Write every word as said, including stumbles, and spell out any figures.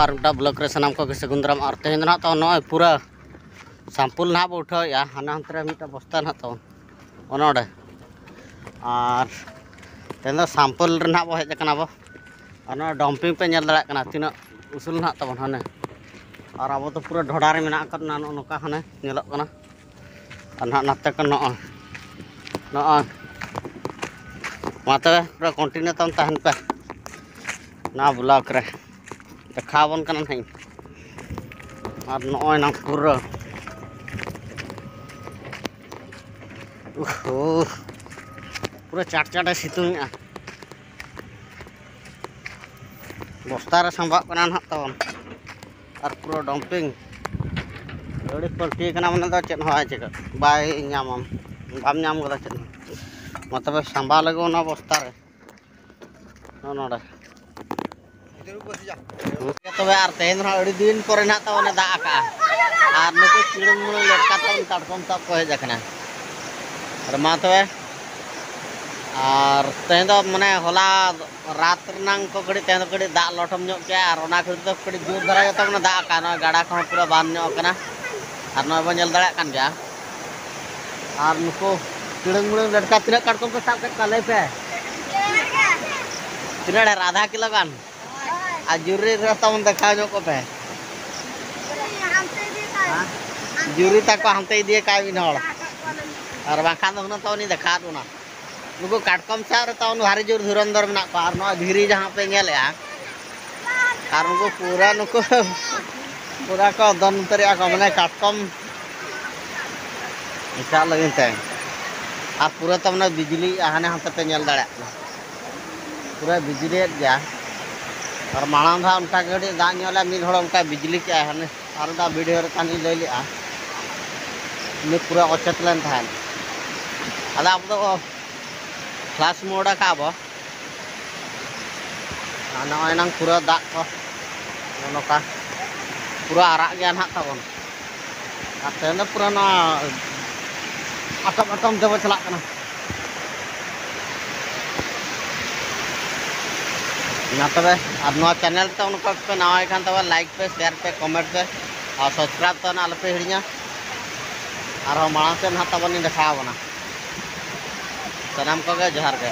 ᱟᱨ ᱢᱤᱫᱴᱟᱝ ᱵᱞᱚᱠ ᱨᱮ ᱥᱟᱱᱟᱢ ᱠᱚᱜᱮ ᱥᱟᱹᱜᱩᱱ ᱫᱟᱨᱟᱢ᱾ ᱟᱨ ᱛᱮᱦᱮᱧ ᱫᱚ ᱱᱟᱦᱟᱜ ᱛᱟᱵᱚᱱ ᱱᱚᱜᱼᱚᱭ ᱯᱩᱨᱟᱹ ᱥᱟᱢᱯᱩᱞ ᱱᱟᱦᱟᱜ ᱵᱚ ᱩᱴᱷᱟᱹᱣᱮᱫᱼᱟ, ᱦᱟᱱᱮ ᱦᱟᱱᱛᱮ ᱨᱮ ᱢᱤᱫᱴᱟᱝ ᱵᱚᱥᱛᱟ ᱱᱟᱦᱟᱜ ᱛᱟᱵᱚᱱ ᱚᱱᱮ ᱚᱸᱰᱮ᱾ ᱟᱨ ᱛᱮᱦᱮᱧ ᱫᱚ ᱥᱟᱢᱯᱩᱞ ᱨᱮ ᱱᱟᱦᱟᱜ ᱵᱚ ᱦᱮᱡ ᱟᱠᱟᱱᱟ ᱵᱚ᱾ ᱟᱨ ᱱᱚᱣᱟ ᱰᱚᱢᱯᱤᱝ ᱯᱮ ᱧᱮᱞ ᱫᱟᱲᱮᱭᱟᱜ ᱠᱟᱱᱟ ᱛᱤᱱᱟᱹᱜ ᱩᱥᱩᱞ ᱱᱟᱦᱟᱜ ᱛᱟᱵᱚᱱ ᱦᱟᱱᱮ᱾ ᱟᱨ ᱟᱵᱚ ᱫᱚ ᱯᱩᱨᱟᱹ ᱰᱷᱚᱰᱟ ᱨᱮ ᱢᱮᱱᱟᱜ ᱟᱠᱟᱫ ᱵᱚᱱᱟ, ᱱᱚᱜᱼᱚ ᱱᱚᱝᱠᱟ ᱦᱟᱱᱮ ᱧᱮᱞᱚᱜ ᱠᱟᱱᱟ᱾ ᱟᱨ ᱱᱟᱦᱟᱜ ᱱᱟᱛᱮ ᱠᱷᱚᱱ ᱱᱚᱜᱼᱚᱭ, ᱱᱚᱜᱼᱚᱭ, ᱢᱟ ᱛᱚᱵᱮ ᱯᱩᱨᱟᱹ ᱠᱚᱱᱴᱤᱱᱤᱭᱩ ᱛᱟᱢ ᱛᱟᱦᱮᱱ ᱯᱮ ᱱᱚᱣᱟ ᱵᱞᱚᱠ ᱨᱮ, ᱫᱮᱠᱷᱟᱣ ᱟᱵᱚᱱ ᱠᱟᱱᱟ ᱱᱟᱦᱟᱜ ᱤᱧ᱾ ᱟᱨ ᱱᱚᱜᱼᱚᱭ ᱱᱟ ᱯᱩᱨᱟᱹ, ᱩᱦ, ᱯᱩᱨᱟᱹ ᱪᱟᱴ ᱪᱟᱴᱮ ᱥᱤᱛᱩᱝ ᱮᱜᱼᱟ᱾ ᱵᱚᱥᱛᱟ ᱨᱮ ᱥᱟᱢᱵᱟᱜ ᱠᱟᱱᱟ ᱱᱟᱦᱟᱜ ᱛᱟᱵᱚᱱ᱾ ᱟᱨ ᱯᱩᱨᱟᱹ ᱰᱚᱢᱯᱤᱝ ᱟᱹᱰᱤ ᱯᱟᱹᱞᱴᱤ ᱠᱟᱱᱟ, ᱢᱟᱱᱮ ᱫᱚ ᱪᱮᱫ ᱦᱚᱸ ᱵᱟᱭ ᱪᱤᱠᱟᱹᱜ, ᱵᱟᱭ ᱧᱟᱢᱟᱢ, ᱵᱟᱢ ᱧᱟᱢ ᱠᱟᱫᱟ ᱪᱮᱫ ᱦᱚᱸ᱾ ᱢᱟ ᱛᱚᱵᱮ ᱥᱟᱢᱵᱟᱣ ᱞᱟᱹᱜᱤᱫ ᱚᱱᱟ ᱵᱚᱥᱛᱟ ᱨᱮ ᱱᱚᱜᱼᱚ ᱱᱚᱰᱮ᱾ ᱛᱚᱵᱮ ᱟᱨ ᱛᱮᱦᱮᱧ ᱫᱚ ᱱᱟᱦᱟᱜ ᱟᱹᱰᱤ ᱫᱤᱱ ᱯᱚᱨᱮ ᱱᱟᱦᱟᱜ ᱛᱟᱵᱚᱱᱮ ᱫᱟᱜ ᱟᱠᱟᱜᱼᱟ᱾ ᱟᱨ ᱱᱩᱠᱩ ᱪᱤᱲᱩᱝ ᱢᱩᱲᱩᱝ ᱞᱮᱴᱠᱟ ᱛᱟᱵᱚᱱ ᱠᱟᱴᱠᱚᱢ ᱥᱟᱵ ᱠᱚ ᱦᱮᱡ ᱟᱠᱟᱱᱟ᱾ ᱟᱨ ᱢᱟ ᱛᱚᱵᱮ, ᱟᱨ ᱛᱮᱦᱮᱧ ᱫᱚ ᱢᱟᱱᱮ ᱦᱚᱞᱟ ᱨᱟᱛ ᱨᱮᱱᱟᱝ ᱠᱚ ᱠᱟᱹᱴᱤᱡ, ᱛᱮᱦᱮᱧ ᱫᱚ ᱠᱟᱹᱴᱤᱡ ᱫᱟᱜ ᱞᱚᱴᱚᱢ ᱧᱚᱜ ᱠᱮᱜᱼᱟ, ᱟᱨ ᱚᱱᱟ ᱠᱷᱟᱹᱛᱤᱨ ᱛᱮ ᱠᱟᱹᱴᱤᱡ ᱡᱳᱨ ᱫᱷᱟᱨᱟ ᱜᱮ ᱛᱟᱵᱚᱱᱮ ᱫᱟᱜ ᱟᱠᱟᱜᱼᱟ᱾ ᱱᱚᱣᱟ ᱜᱟᱰᱟ ᱠᱚᱦᱚᱸ ᱯᱩᱨᱟᱹ ᱵᱟᱱ ᱧᱚᱜ ᱟᱠᱟᱱᱟ᱾ ᱟᱨ ᱱᱚᱜᱼᱚᱭ ᱵᱚᱱ ᱧᱮᱞ ᱫᱟᱲᱮᱭᱟᱜ ᱠᱟᱱ ᱜᱮᱭᱟ᱾ ᱟᱨ ᱱᱩᱠᱩ ᱪᱤᱲᱩᱝ ᱢᱩᱲᱩᱝ ᱞᱮᱴᱠᱟ ᱛᱤᱱᱟᱹᱜ ᱠᱟᱴᱠᱚᱢ ᱯᱮ ᱥᱟᱵ ᱠᱮᱫ ᱠᱚᱣᱟ ᱞᱟᱹᱭ ᱯᱮ? ᱛᱤᱱᱟᱹᱜ ᱰᱷᱮᱨ, ᱟᱫᱷᱟ ᱠᱤᱞᱳ ᱜᱟᱱ? ᱟᱨ ᱡᱩᱨᱤ ᱨᱮ ᱛᱟᱵᱚᱱ ᱫᱮᱠᱷᱟᱣ ᱧᱚᱜ ᱠᱚᱯᱮ᱾ ᱦᱮᱸ? ᱡᱩᱨᱤ ᱛᱟᱠᱚ ᱦᱟᱱᱛᱮ ᱤᱫᱤᱭᱟᱠᱟᱫ ᱢᱤᱫ ᱦᱚᱲ, ᱟᱨ ᱵᱟᱝᱠᱷᱟᱱ ᱫᱚ ᱦᱩᱱᱟᱹᱝ ᱛᱟᱵᱚᱱᱤᱧ ᱫᱮᱠᱷᱟᱣᱟᱫ ᱵᱚᱱᱟ᱾ ᱱᱩᱠᱩ ᱠᱟᱴᱠᱚᱢ ᱥᱟᱵ ᱨᱮ ᱛᱟᱵᱚᱱ ᱵᱷᱟᱨᱤ ᱡᱳᱨ ᱫᱷᱩᱨᱚᱱᱫᱷᱚᱨ ᱢᱮᱱᱟᱜ ᱠᱚᱣᱟ, ᱟᱨ ᱱᱚᱣᱟ ᱫᱷᱤᱨᱤ ᱡᱟᱦᱟᱸ ᱯᱮ ᱧᱮᱞᱮᱜᱼᱟ, ᱟᱨ ᱩᱱᱠᱩ ᱯᱩᱨᱟᱹ, ᱱᱩᱠᱩ ᱯᱩᱨᱟᱹ ᱠᱚ ᱫᱚᱱ ᱩᱛᱟᱹᱨᱮᱜᱼᱟ ᱠᱚ, ᱢᱟᱱᱮ ᱠᱟᱴᱠᱚᱢ ᱥᱟᱵ ᱞᱟᱹᱜᱤᱫ ᱛᱮ᱾ ᱟᱨ ᱯᱩᱨᱟᱹ ᱛᱟᱨ ᱢᱟᱱᱮ ᱵᱤᱡᱽᱞᱤ ᱦᱟᱱᱮ ᱦᱟᱱᱛᱮ ᱯᱮ ᱧᱮᱞ ᱫᱟᱲᱮᱭᱟᱜ ᱠᱟᱱᱟ, ᱯᱩᱨᱟᱹ ᱵᱤᱡᱽᱞᱤᱭᱮᱫ ᱜᱮᱭᱟ᱾ ᱟᱨ ᱢᱟᱲᱟᱝ ᱫᱚ ᱦᱟᱸᱜ ᱚᱱᱠᱟ ᱜᱮ ᱠᱟᱹᱴᱤᱡ ᱫᱟᱜ ᱧᱚᱜ ᱞᱮᱜᱼᱟ, ᱢᱤᱫ ᱦᱚᱲ ᱚᱱᱠᱟ ᱵᱤᱡᱽᱞᱤ ᱠᱮᱜᱼᱟᱭ, ᱦᱟᱱᱮ ᱟᱨ ᱢᱤᱫᱴᱟᱝ ᱵᱷᱤᱰᱤᱭᱳ ᱨᱮ ᱛᱟᱦᱮᱱ ᱤᱧ ᱞᱟᱹᱭ ᱞᱮᱜᱼᱟ, ᱩᱱᱤ ᱯᱩᱨᱟᱹ ᱚᱪᱮᱛ ᱞᱮᱱ ᱛᱟᱦᱮᱸᱫ᱾ ᱟᱫᱚ ᱟᱵᱚ ᱫᱚ ᱯᱷᱞᱟᱥ ᱢᱳᱰ ᱟᱠᱟᱫ ᱟᱵᱚ᱾ ᱟᱨ ᱱᱚᱜᱼᱚᱭ ᱱᱟᱝ ᱯᱩᱨᱟᱹ ᱫᱟᱜ ᱠᱚ ᱱᱚᱜᱼᱚ ᱱᱚᱝᱠᱟ ᱯᱩᱨᱟᱹ ᱟᱨᱟᱜ ᱜᱮᱭᱟ ᱱᱟᱦᱟᱜ ᱛᱟᱵᱚᱱ᱾ ᱟᱨ ᱛᱮᱦᱮᱧ ᱫᱚ ᱯᱩᱨᱟᱹ ᱱᱚᱣᱟ ᱟᱴᱚᱢ ᱟᱴᱚᱢ ᱛᱮᱵᱚ ᱪᱟᱞᱟᱜ ᱠᱟᱱᱟ᱾ ᱢᱟ ᱛᱚᱵᱮ, ᱟᱨ ᱱᱚᱣᱟ ᱪᱮᱱᱮᱞ ᱛᱮ ᱚᱱᱠᱟ ᱯᱮ ᱱᱟᱣᱟᱭ ᱠᱟᱱ ᱛᱟᱵᱚᱱᱟ, ᱞᱟᱭᱤᱠ ᱯᱮ, ᱥᱮᱭᱟᱨ ᱯᱮ, ᱠᱚᱢᱮᱱᱴ ᱯᱮ ᱟᱨ ᱥᱟᱵᱥᱠᱨᱟᱭᱤᱵᱽ ᱛᱟᱵᱚᱱᱟ ᱟᱞᱚᱯᱮ ᱦᱤᱲᱤᱧᱟ᱾ ᱟᱨᱦᱚᱸ ᱢᱟᱲᱟᱝ ᱥᱮᱫ ᱱᱟᱦᱟᱜ ᱛᱟᱵᱚᱱ ᱞᱤᱧ ᱫᱮᱠᱷᱟᱣ ᱟᱵᱚᱱᱟ᱾ ᱥᱟᱱᱟᱢ ᱠᱚᱜᱮ ᱡᱚᱦᱟᱨ ᱜᱮ᱾